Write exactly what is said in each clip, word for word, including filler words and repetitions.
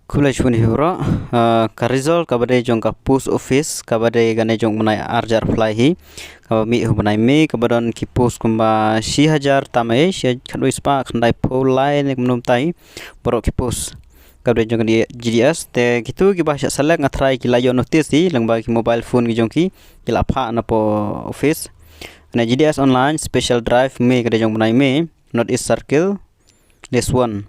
Khublei shibun hi bro. Ah, ka result kaba dei jong ka post office kaba dei kane jong u bnai arjar phlai hi, kaba mih u bnai May, kaba don ki post kumba shi hajar tam eh, shi hajar khatwei spah khyndai phew lai ne kumno mynta hi, baroh ki post kaba dei jong ka G D S. Te kitu kiba shah select nga tharai ki la ïoh notice hi lyngba ki mobile phone ki jong ki, ki la phah na post office. Na G D S online special drive May, ka dei jong u bnai May, North East Circle, list one.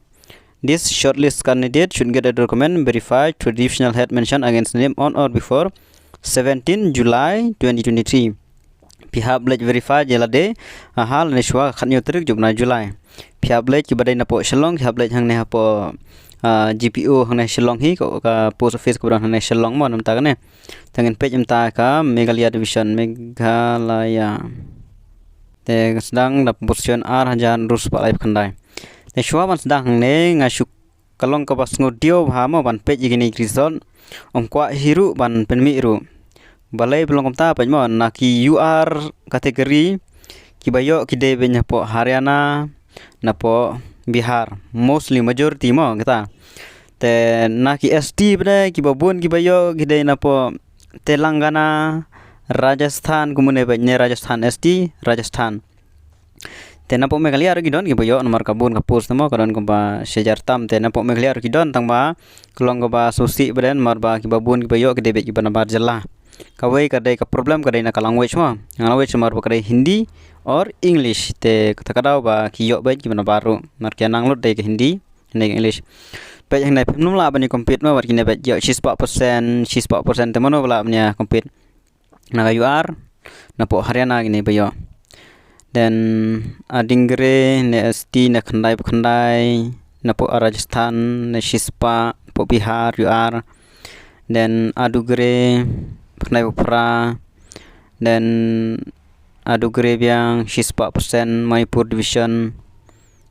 This shortlist candidate should get a document verified to divisional head mentioned against name on or before seventeen July twenty twenty-three. Phi hap leit verify ïa lade ha lane shuwa ka khathynñiew tarik jong u bnai July. Phi hap leit, kiba dei na poh Shillong ki hap leit hangne hapoh, ah, G P O hangne Shillong hi, ka, ka post office kaba don hangne Shillong mo, namta kane. Te ngin peit mynta ka Meghalaya Division, Meghalaya. Te ka sdang da position ar hajar hynriew spah laiphew khyndai. Te shuwa ban sdang hangne nga shu, ka long kaba sngewdiaw bha mo ban peit ïa kine ki result. Ym kwah hi ruh ban pynmih ruh. Balei ba long kumta, peit mo, na ki U R category, kiba ïoh ki dei beit napoh Haryana, napoh Bihar, mostly majority mo kita. Te na ki S T pat, kiba bun kiba ïoh ki dei napoh Telangana, Rajasthan, kumne beit ne Rajasthan, S T Rajasthan. Te napoh Meghalaya ruh ki don kiba ïoh, namar ka bun ka post mo, ka don kumba shi hajar tam. Te napoh Meghalaya ruh ki don, tangba ka long kaba sngewsih bha, namar ba kiba bun kiba ïoh ki dei beit kiba nabar jylla. Kawei ka dei ka problem ka dei na ka language mo. Nga language namar ba ka dei Hindi or English. Te kata ka daw ba ki ïoh beit kiba nabar ruh, namar ki nang lut dei ka Hindi ne ka English. Peit hangne, phim nym lah ban ïa compete mo bad kine, peit, ïoh shispah percent, shispah percent, te mano ba lah ban ïa compete na ka U R, napoh Haryana kine ba ïoh. Then Adigre ne S T ne khyndai phew khyndai, napoh Rajasthan ne shispah, napoh Bihar, U R. Then Adugre, khyndai phew phra. Then Adugre biang, shispah percent, Manipur Division.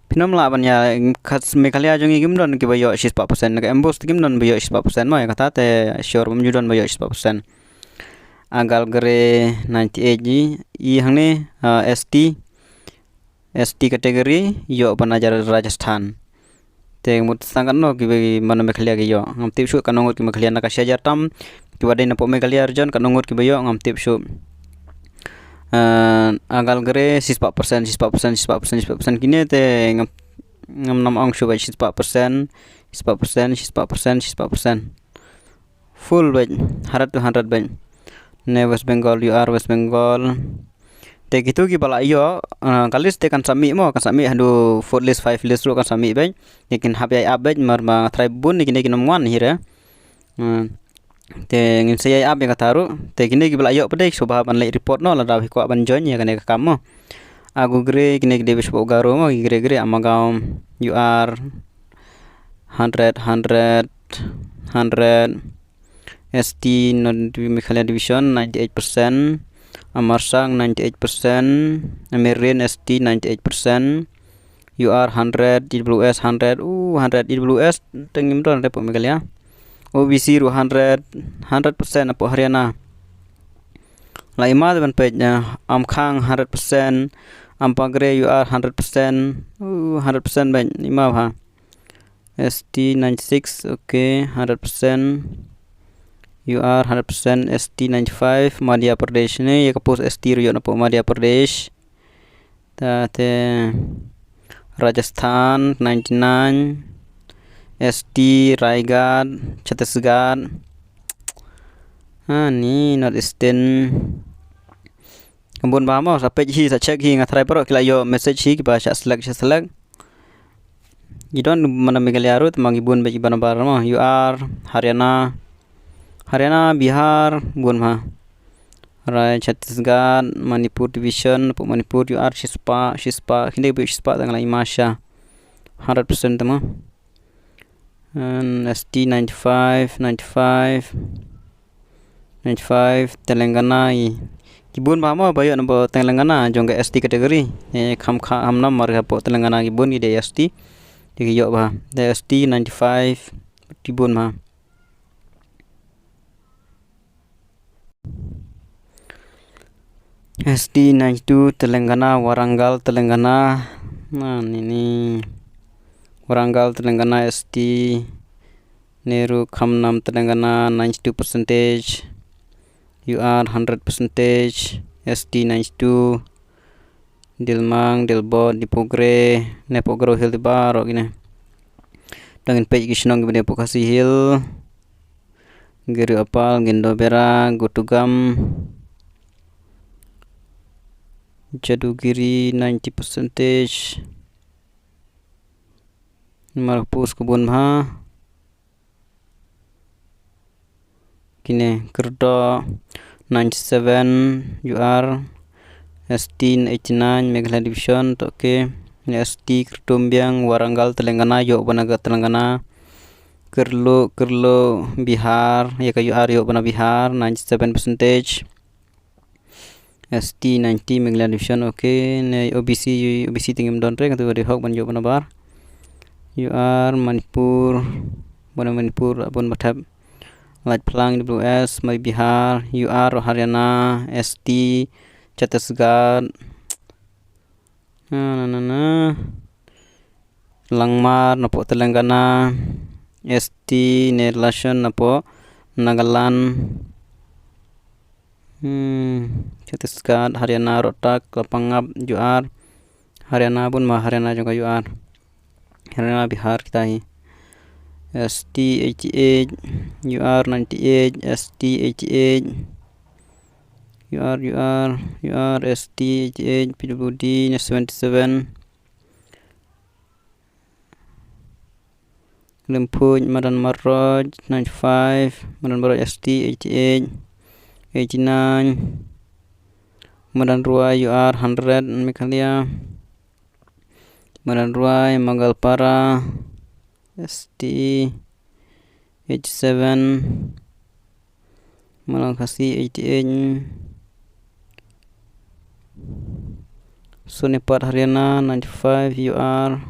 Phim nym lah ban ïa, kat Meghalaya jong ngi kim don kiba ïoh shispah percent, na ka MBOSE te kim don ba ïoh shispah percent mo, ïa kata te sure bym ju don ba ïoh shispah percent. Agalgre ninety eight ji, i hangne, ah, S T, S T category, ïoh ban na Rajasthan. Te mut tang katno kiba, mano Meghalaya ki ïoh. Ngam tip shuh katno ngut ki Meghalaya na ka shi hajar tam kiba dei napoh Meghalaya region, katno ngut kiba ïoh, ngam tip shuh. Ah, Agalgre shispah percent, shispah percent, shispah percent, shispah percent kine te ngam, ngam nam ong shuh ba shispah percent, shispah percent, shispah percent, shispah percent. Full beit, hundred to hundred beit. Ne West Bengal, U R, West Bengal. Te kitu kiba la ïoh, ah, ka list te kan sa mih mo, kan sa mih haduh fourth list, fifth list ruh kan sa mih beit. Te kin hap ïai ap beit, namar ba nga tharai bun ne kine kin ym wan hi re. Ah, te ngin sa ïai ap ïa kata ruh. Te kine kiba la ïoh pat de sngewbha ban leit report noh lada phi kwah ban join ïa kane ka kam mo. Adugre, kine ki dei beit shapoh Garo mo, ki Gre Gre, Amagaon, U R, hundred, hundred, hundred. S T North Meghalaya Division, ninety eight percent. Amarsang, ninety eight percent. Amirin, S T, ninety eight percent. U R, hundred. E W S, hundred. Uh, hundred. E W S te ngim don re hapoh Meghalaya. O B C ruh hundred, hundred percent hapoh Haryana. La i ma te ban peit, eh, Amkhang, hundred percent. Ampagre, U R, hundred percent. Uh, hundred percent beit, i ma bha. S T ninety six, okay, hundred percent. U R hundred percent, S T ninety five, Madhya Pradesh, ne ïa ka post S T ruh ïoh napoh Madhya Pradesh. Ta te Rajasthan ninety nine, S T Raigad, Chhattisgarh. Ha ni North Eastern. Ka bun bha mo, sa peit hi, sa check hi, nga tharai baroh ki la ïoh message hi, kiba shah select, shah select. Ki don mano Meghalaya ruh, te ma ki bun beit kiba nabar mo, U R, Haryana, Haryana, Bihar, bun bha. Rai Chhattisgarh, Manipur Division, napoh Manipur, U R, shispah, shispah, kine beit shispah, tang la i ma sha. Hundred percent te mo. And S T ninety five, ninety five, ninety five, Telangana i. Ki bun bha mo ba ïoh napoh Telangana jong ka S T category. Eh, kham kha, kham namar hapoh Telangana ki bun ki dei S T. Te ki ïoh bha. Dei S T ninety five, ki bun bha. S T ninety two, Telangana, Warangal, Telangana. Na ni ni. Warangal, Telangana, S T Neru Khamnam Telangana ninety-two percentage, U R hundred percentage, S T ninety-two, Dilmang, Dilbot, Dipogre, ne pok Garo Hill di baroh kine. Tang ngin peit ki shnong kiba dei pok Khasi Hill, Giri Apal, Gindobera, Gutugam, Jadugiri ninety percentage. Mar pus kubun bha. Kine Kyrdoh ninety-seven, U R, S T eighty-nine, Meghalaya Division, to ke. Kine S T Kyrtumbiang, Warangal, Telangana, ïoh bana ka Telangana. Kyrlu, Kyrlu, Bihar, ïa ka U R ïoh bana Bihar, ninety-seven percentage. S T ninety Meghalaya Division, okay. Ne O B C, O B C te ngim don re, katu ka dei hok ban ïoh bana bar. U R Manipur, bana Manipur, bun bathep. Lait Phlang W S, mai Bihar, U R Haryana, S T Chhattisgarh. Na, na, na, na. Langmar napoh Telangana, S T ne Lashon napoh Nagaland. Hmm, Chhattisgarh, Haryana, Rohtak, Lapangap, U R, Haryana bun ma Haryana jong ka U R. Haryana, Bihar kita hi. S T eighty-eight, U R ninety-eight, S T eighty-eight, U R, U R, U R, S T eighty-eight, P W D ne seventy-seven. Lympung, Madan Maroj, ninety-five, Madan Maroj S T, eighty-eight, eighty-nine, Madan Ruai U R, hundred, Meghalaya, Madan Ruai, Mangalpara, S T, eighty-seven, Malang Khasi eighty-eight, Sonipat Haryana ninety-five U R,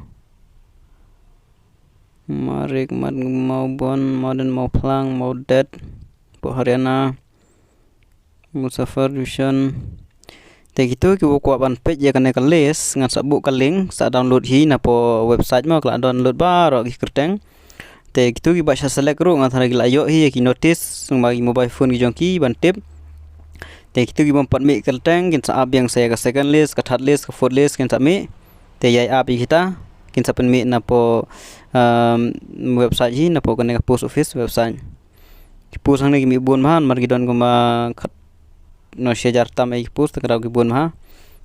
Marik Mad Maubon, Mauden Mauplang, Maudet, Pok Haryana, Musafar Division. Te kitu kiba kwah ban peit ïa kane ka list ngan sa buh ka link sa download hi napoh website mo, ka la download baroh ki kyrteng. Te kitu kiba shah select ruh ngan tharai ki la ïoh hi ïa ki notice sngewbha ki mobile phone ki jong ki ban tip. Te kitu ki bym pat mih kyrteng kin sa ap biang sa ïa ka second list, ka third list, ka fourth list kin sa mih. Te ïai ap ïa kita kin sa pynmih napoh, um, website hi napoh kane ka post office website. Ki post hangne ki mih bun bha namar ki don kumba khat no shi hajar tam ei ki post, te ka daw ki bun bha.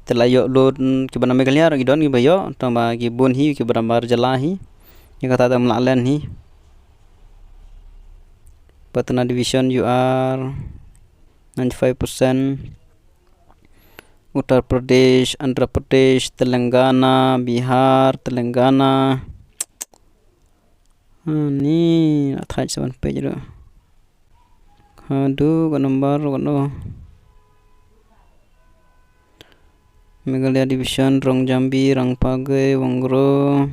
Te la ïoh lut kiba na Meghalaya ruh ki don kiba ïoh, tang ba ki bun hi kiba na bar jylla hi. Ïa kata te ym lah len hi. Patna Division U R ninety-five percent. Uttar Pradesh, Andhra Pradesh, Telangana, Bihar, Telangana. Ani, la thait sa ban peit ruh. Haduh ka number ruh ka no. Meghalaya Division, Rongjambi, Rangpage, Wangro.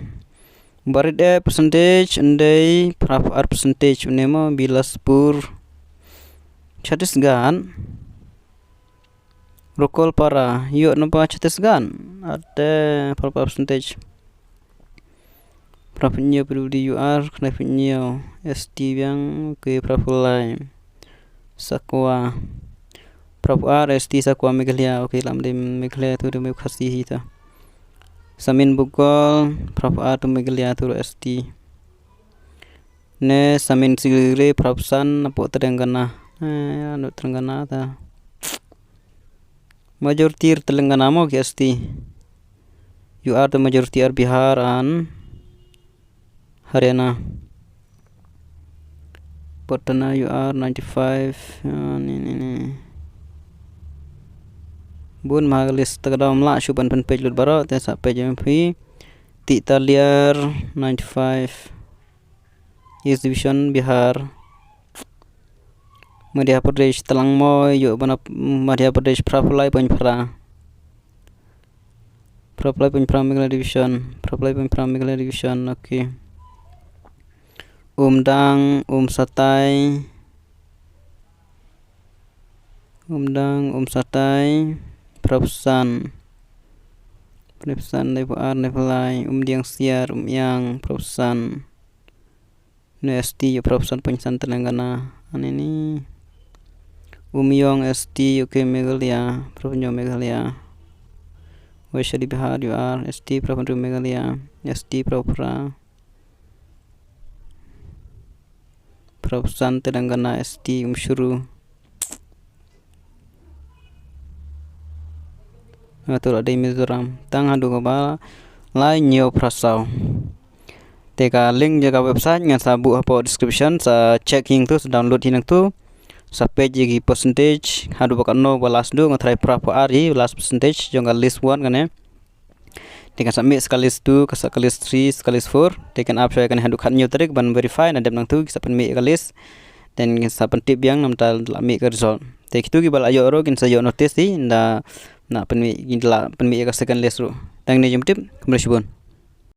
Barit eh percentage, Ndei, phra phew ar percentage, une mo, Bilaspur. Chhattisgarh. Rokolpara, ïoh naba Chhattisgarh. Ate phra phew ar percentage. Phra phew hynñiew P W D U R, khyndai phew hynñiew S T biang, okay, phra phew lai. Sakwa. Phra phew ar S T Sakwa Meghalaya, okay, lam dei Meghalaya tu dei Khasi hi ta. Samin Bugol, phra phew ar tu Meghalaya tu S T. Ne Samin Sigre phra phew san napoh Telangana. Eh, anu Telangana ta. Majority Telangana mo ki S T. U R te majority ar Bihar and Haryana. Patna U R ninety-five. Ah, ni, ni, ni. Bun ma ka list ta ka daw ym lah shuh ban pynpeit lut baroh te sa peit ïa phi. Titaliar ninety-five. East Division, Bihar. Madhya Pradesh, Talangmoi, ïoh bana Madhya Pradesh, phra phew lai point phra. Phra phew lai point phra Meghalaya Division, phra phew lai point phra Meghalaya Division, okay. Umdang, Umsatai. Umdang, Umsatai, phra phew san. Phra phew san, lai phew ar, lai phew lai, Umdiang Siar, Umiang, phra phew san. Ne S T ïoh phra percent, Pynsan Telangana. Ani ni. Umiong S T, U K Meghalaya, Prabhu Meghalaya. Vaishali Bihar, U R, S T Prabhu Meghalaya, S T Prabhu Prabhu San Telangana, S T Umshuru. Nga tu la dei Mizoram. Tang haduh kaba lai hynñiew phra saw. Te ka link jong ka website ngan sa buh hapoh description, sa check hi nangtu, sa download hi nangtu. Sa peit ïa ki percentage haduh ba katno ba last duh, nga tharai phra phew ar hi last percentage jong ka list one kane. Te kan sa mih sa ka list two, ka sa ka list three, sa ka list four. Te kan ap shuwa ïa kane haduh khathynñiew tarik ban verify, nadep nangtu ki sa pynmih ïa ka list. Then kin sa pyntip biang namar ta la mih ka result. Te kitu kiba la ïoh ruh kin sa ïoh notice hi, ynda la pynmih, ynda la pynmih ïa ka second list ruh. Tang ne jingtip, khublei shibun.